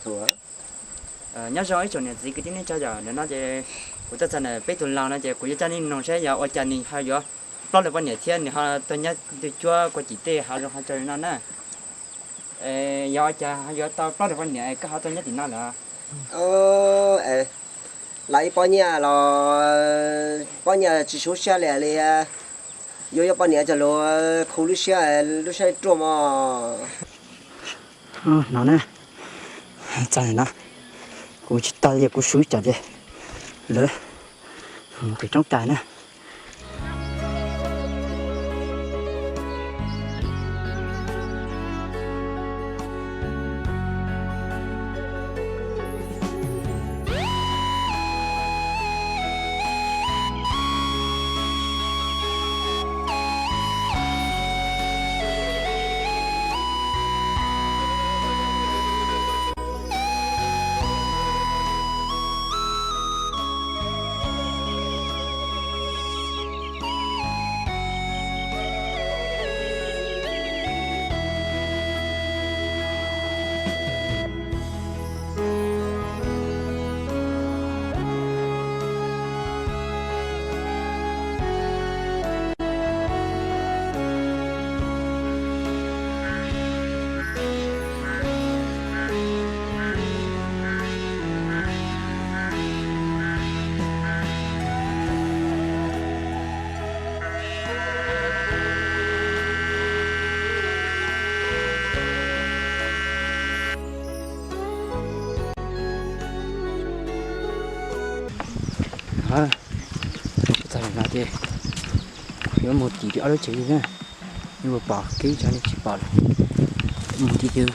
Nyob zoo ib tsoom niam txiv kwv tij neej tsa, yog ntawm no ces kuv tuaj txog ntawm peb tus laus no ces kuv yuav coj nej noog saib yog ua cas nws ho yuav plaub leeg poj niam thiab nws ho tuaj nyob ntu cuab kua cim tej hav zoov hav tsuag li no na. Yog ua cas ho yuav tau plaub leeg poj niam koj ho tuaj nyob tim no lawm? Los ib poj niam los poj niam tsis sub siab li li, yuav yuav poj niam coj los khu lub siab, lub siab ruaj mog. No na, txog no kuv tsis tau li kuv sub ib co ces lawv mus pem roob tais na. Txog no ces yuav mus tim ob lub tsev li na. Nej puas pom kev, tsam nej tsis pom lawm. Mus tim twg,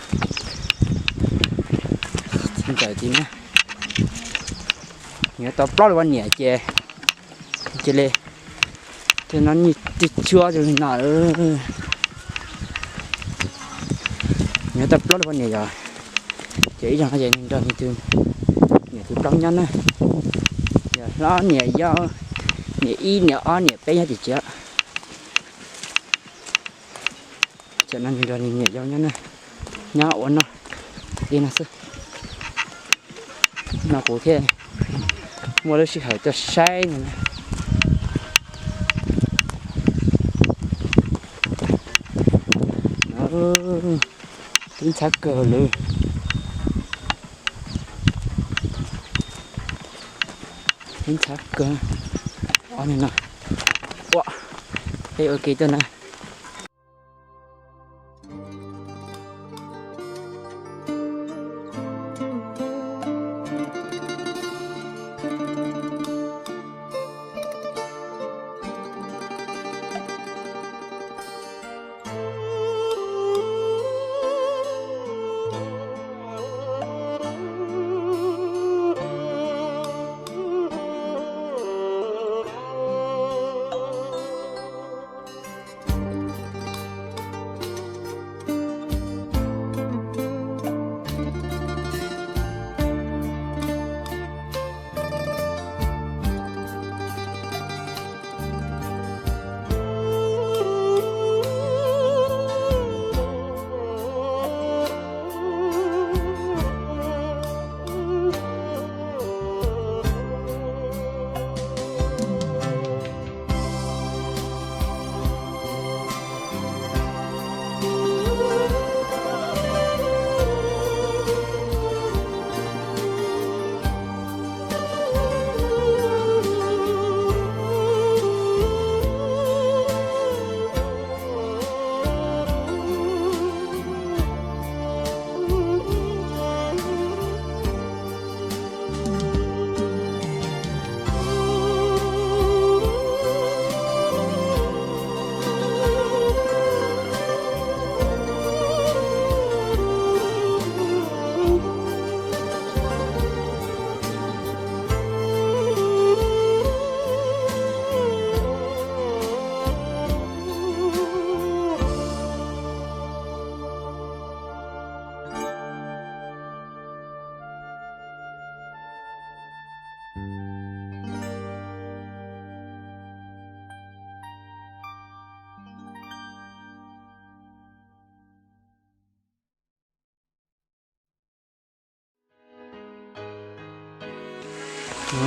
txiv ntxawm tim na. Yuav tau plaub leeg poj niam ces cia li, ces no nws twb tshuav li no. Yuav tau plaub leeg poj niam yog, ces ib zaug no ces nws nrog nws tus niam tus plaub nyob na. Yog hlob niam yau, niam ib niam ob niam peb nyob tim tsev. Tam no nws nrog nws niam yau nyob na, nyob ua noj li no xwb. No kuv thiaj muaj lub sij hawm tuaj saib nws na. Twb ntxhab kawg li. Twb ntxhab kawg. Ob niag no, ua, peb ua ke tuaj na. Txog.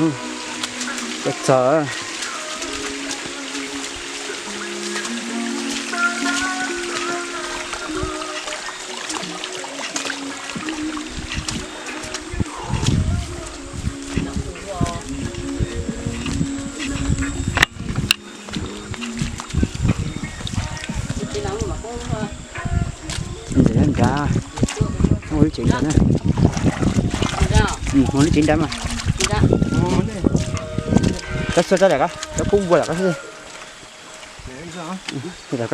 Ntxim nrad, ua lub tsev nrad na. Ua lub tsev nrad mas. Koj xuas rau lawm, koj kub npua lawm koj. Peb leeg.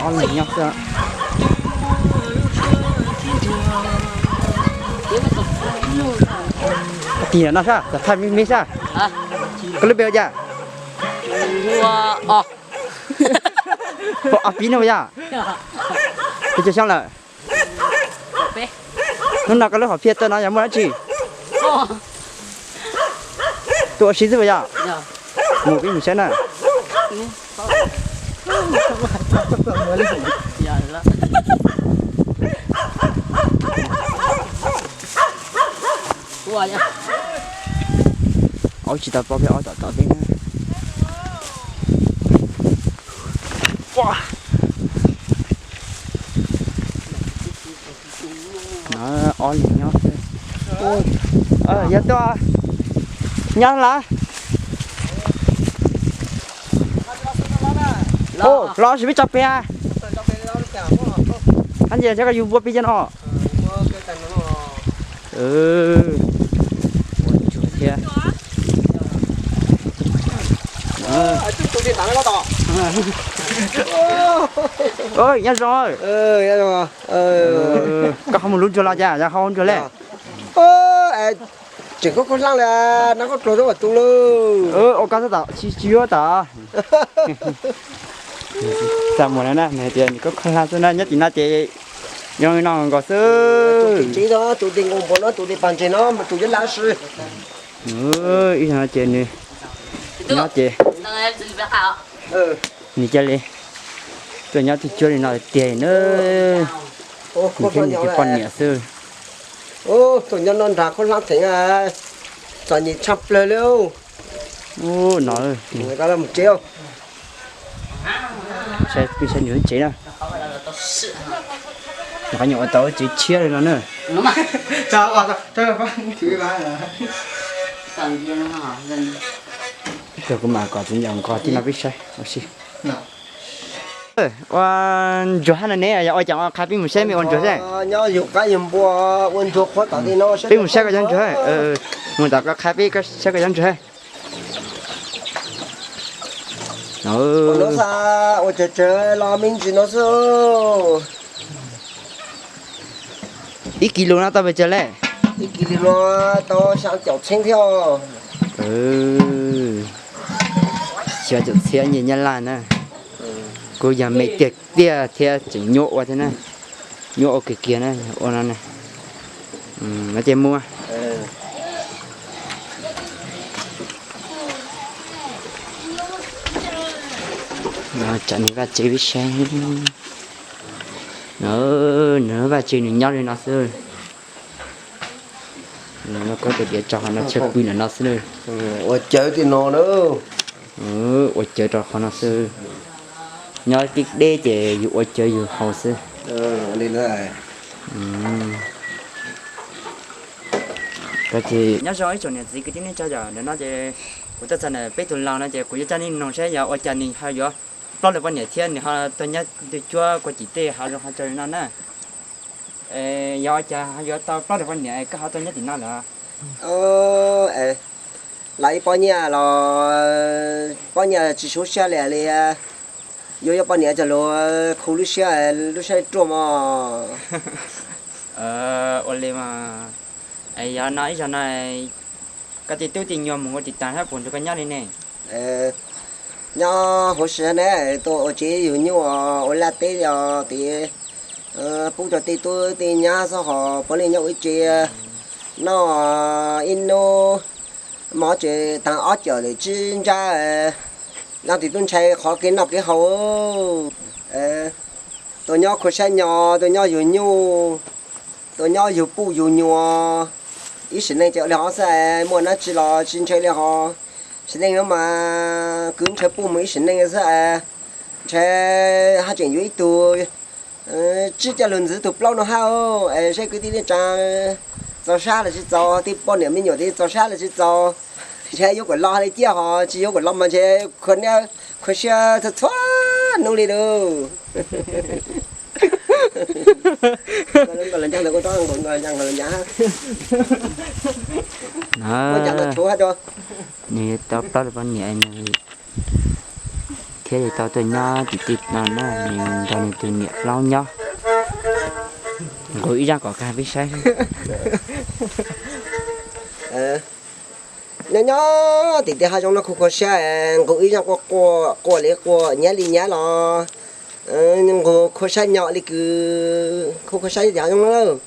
Ob leeg nyob xwb. Tig no sab, thaij me me sab. Koj lub npe ua cas? Ob pib no yog? Peb caug xyoo lawm. Hnub no koj lub hom phiaj tawm no yog muaj dab tsi? Tuaj ua si xwb puas yog? Mus peb mus saib na. Aub tsis tau paub peb aub tom tod peb na. Ob leeg nyob xwb. Yog tuaj nyob lawm. Los tsis peb tso peg. Ab, ntsia saib koj yug npua pig cov no. Ua tsuag thiab. Nyob zoo. Koj ho mus lub ntsuag los cas, yog ho ua ntsuag le? Tseem koj kho hlab li, nab koj dluag zog tus lawm. Ua koj xwb tom, tsis yuav tom. Txaj muag na, nws hais tias nws koj kho hlab xwb na, nyob tim no ces zoo li no nkaus xwb. Tus tsev no, tus tis nkaus npua no, tus tis pag ntseg no, tus yuav lab si. Ib zaug no ces nws nyob ces nws cia li tuaj nyob twj cuab li no tiag na. Nws thiab nws tus poj niam xwb. Tuaj nyob no nrad khaub hlab theem, txom nyem tshaj plaws li. Ub no, mus tsev. Saib nws lub tsev na. Nws qhov nyuam ua tau lub tsev tshiab li no na. Kuv mam kom txiv ncaws nqos tib no peb saib ua si. Ua ntsuag hab no ne, yog ua cas qha peb mus saib mej ua ntsuag seb. Nyob yug qaib yug npua ua ntsuag qhuav tom ti no. Peb mus saib koj cov ntsuag, mus tom koj qha peb saib koj cov ntsuag. Ua no xwb, ua tsawg tsawg los me ntsis no xwb. Ib kis lus no tau pes tsawg le? Ib kis lus no tau xya caum txheeb thiab. Xya caum txheeb nyiaj Nyab Laj na. Kuj yog me tiag tiag thiab tseem nyuaj ua thiab na. Nyuaj ua kiag kiag na, ua no na. No ces muaj. Tsam nws vaj tsev peb saib. Nws vaj tsev nws nyob li no xwb. Nws muab khaub tais diav tso qhov no, chaw pw ntawm no xwb na. Ua cawv tim no na. Ua cawv rau qhov no xwb. Nyob deb deb ces yus ua cawv yus haus xwb. Nyob zoo ib tsoom niam txiv kwv tij neej tsa, yog ntawm no ces kuv tuaj txog ntawm peb tus laus no ces kuv yuav coj nej noog saib yog ua cas nws ho yuav plaub leeg poj niam thiab nws ho tuaj nyob twj cuab kua cim tej hav zoov hav tsuag li no na. Yog ua cas ho yuav tau plaub leeg poj niam koj ho tuaj nyob tim no lawm? Los ib poj niam los poj niam tsis sub siab li li, yuav yuav poj niam coj lus khu lub siab, lub siab ruaj mog. Ua li mas, yog no ib zaug no koj tej tub tej nyuag mus ua tim tas thiab puas nrog koj nyob li ne? Nyob huv si ne, tuaj ua tsev yug nyuj ua laj teb os tid, pub rau tej tub tej nyab xwb ho puav leej nyob ua ib tsev, noj ib hnub mov tsev tag ob cawm lawm tsib ntsab. Leej twg tuaj ntshai qhov kev noj kev haus. Tuaj nyob khuab sab nyo, tuaj nyob yug nyuj, tuaj nyob yug puj yug nyuam. Ib sim neej ces ua li hov xwb es muaj dab tsi los tsis ntshai li hov. Sim neej no mas kwv ntshaw puj mus ib sim neej xwb es ntshai haj tseem yuav ib tug tsib coj lug ntxiv tus plaub no hab es seb kwv tij neej tsaa txaus sab los tsis txaus, tij poj niam me nyuam tij txaus sab los tsis txaus. Ntshai yuav kuas los hab li ciaj hos tsis yuav kuas los mas ntshai khuab siab txhua txhua hnub li lauj. Nws tau plaub leej poj niam thiab tau tuaj nyob tim tej no na, nws nrog nws tus niam plaub nyob. Nqus ib zaaj kom kag peb saib. Nyob nyob tim tej hav zoov no khuv khuav siab, nqus ib zaaj quaj quaj, quaj li quaj, nyav li nyav los nqus khuav sab nyo li kws khuv khuav sab tim hav zoov no lawm.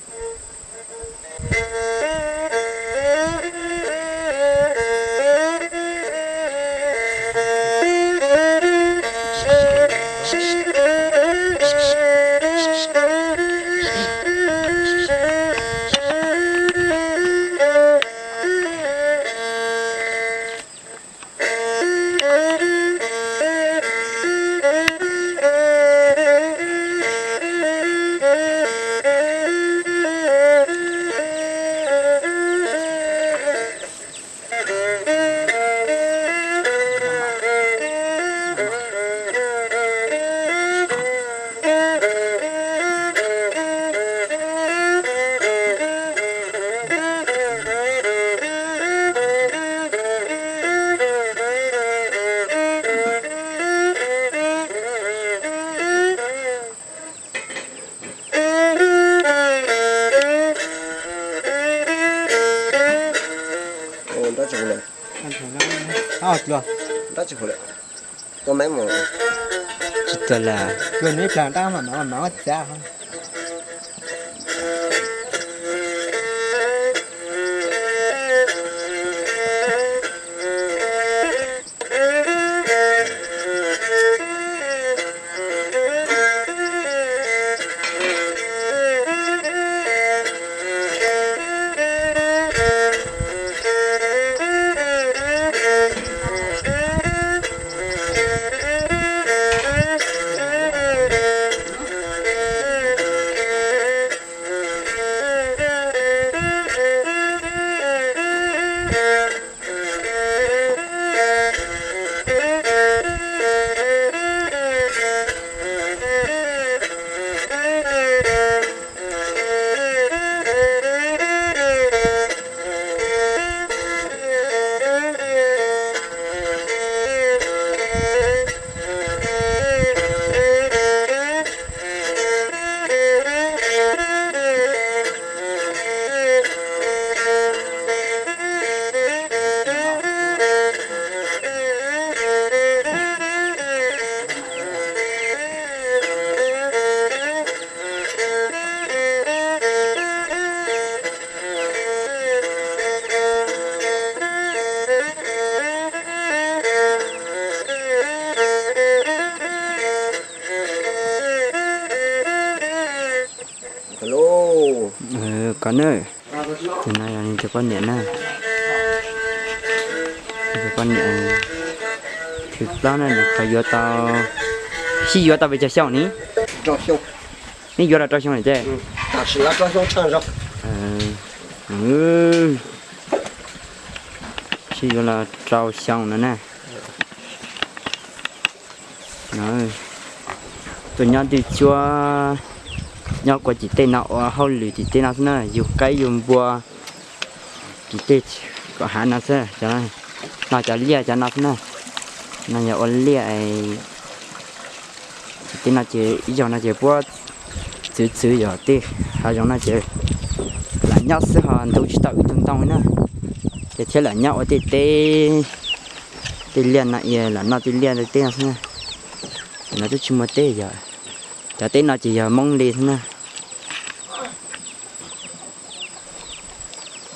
Tsis tuag lawm. Koj na, tus no yog nws tus poj niam na. Nws tus poj niam thib plaub na, nws qhov yuav tau, sib yuav tau pes tsawg xyoo ne? Neb yuav los rau xyoo lawm ces? Sib yuav los rau xyoo no na. Tuaj nyob twj cuab, nyob kuav tim tej no ua hauj lwm tim tej no xwb na, yug qaib yug npua tim tej kom hav no xwb. Cov no cov liaj cov no xwb na, no yog ua liaj. Tim tej no ces ib zaug no ces puab txwv txwv yog tej hav zoov no ces lam nyob xwb ho ntu tsis tau wb tug ntoo na, ces thiaj lam nyob ua tej teb, tej liaj no es lam noj tej liaj tej teb no xwb na. Cov no twb tsis muaj teb yog, cov teb no ces yog Hmoob li xwb na.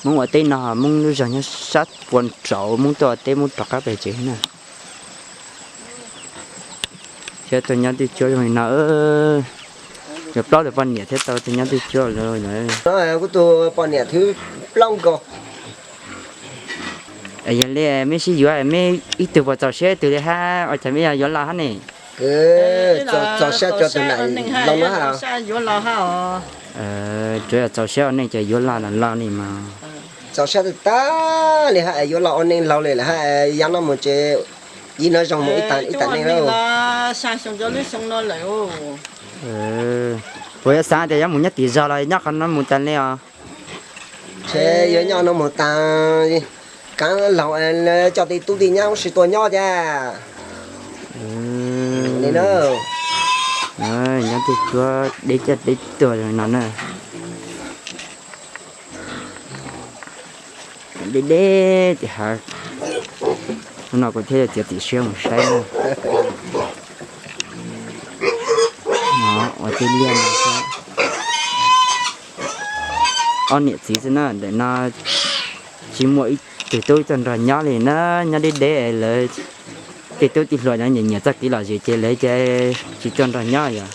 Hmoob ua teb no, Hmoob lub zog nyob sab puag nraud, Hmoob tuaj ua teb Hmoob rov qab pem tsev na. Thiab tau nyob twj cuab zoo li no, yuav plaub tus poj niam thiab tau tau nyob twj cuab lawm. Kuv tus poj niam thib plaub nkaus. Yog li mej sib yuav mej ib tug puas txaus siab ib tug li hab, ua cas mej yuav los hab ne? Txaus siab rua tus nam los no hab. Tsuav yog txaus siab ua neej ces yuav los los los li mas. Txaus siab tag tag li hab, yuav los ua neej laug li lawm hab, yav no mus ces ib nov zoo mus ib tas neej lawm. Puas yuav xav tias yuav mus nyob tim zos los nyob qhov no mus tas li os? Ces yuav nyob no mus tas, kaav laug coj tej tub tej nyab huv si tuaj nyob thiab. Li na, nyob twj cuab deb caj deb tuag no na. Deb deb tim hav no kuv thiaj yuav txiav txim siab mus saib na. Ua tej liaj no xwb. Ob niam txiv xwb na, ntawm no tsis muaj ib tug tub tuaj nrog nyob li na, nyob deb deb lawv tej tub tej hluas nyob nyiam nyiam txoj kev lom zem ces lawv ces tsis tuaj nrog nyob yom.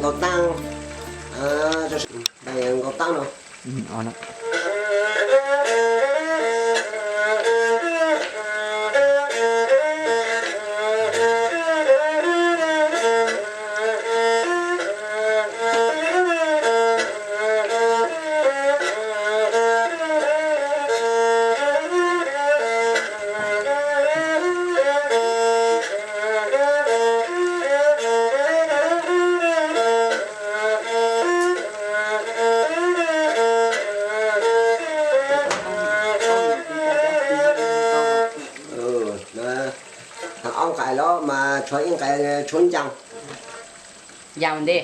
Nkaus taab, nkaus taab no. Ob nqais los mas tshuav ib nqais tshuav ncaa. Yaa nte.